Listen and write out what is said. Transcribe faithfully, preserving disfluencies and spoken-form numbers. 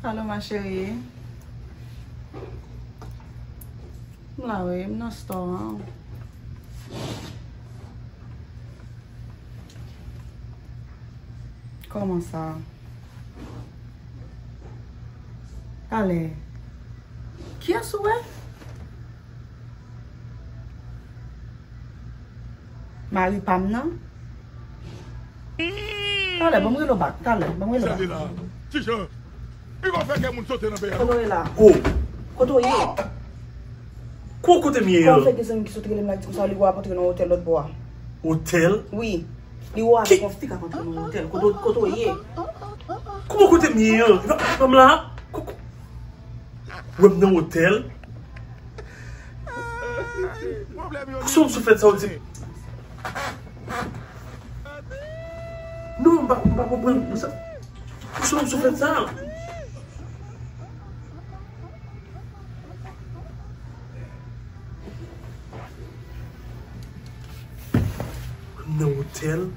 Alo, ma chérie. M la, wi, m nan store an. Kòman sa? Talè. Kiyès ou wè? Mari pa m nan? Talè, ban m rele w back. Talè, ban m rele w back. Sa de la. Ti Jan, li va fè kè moun sote nan peyi a. Kote w ye la? Oh. Kote w ye? Kou kote m ye an? Kòman fè gen zanmi ki sot rele m la, di konsa li wè w ap antre nan otèl lòt bò a? Otèl? Wi. Li wè w avèk yon fi k ap antre nan otèl. Kote, kote w ye? Kòman kote m ye an? Li pa, li pa m la? Kou, kou. Wè m nan otèl? Kousa w sou fèt sa w di? Non, m pa, m pa konprann. Kousa, kousa w sou fèt sa? Nan otèl.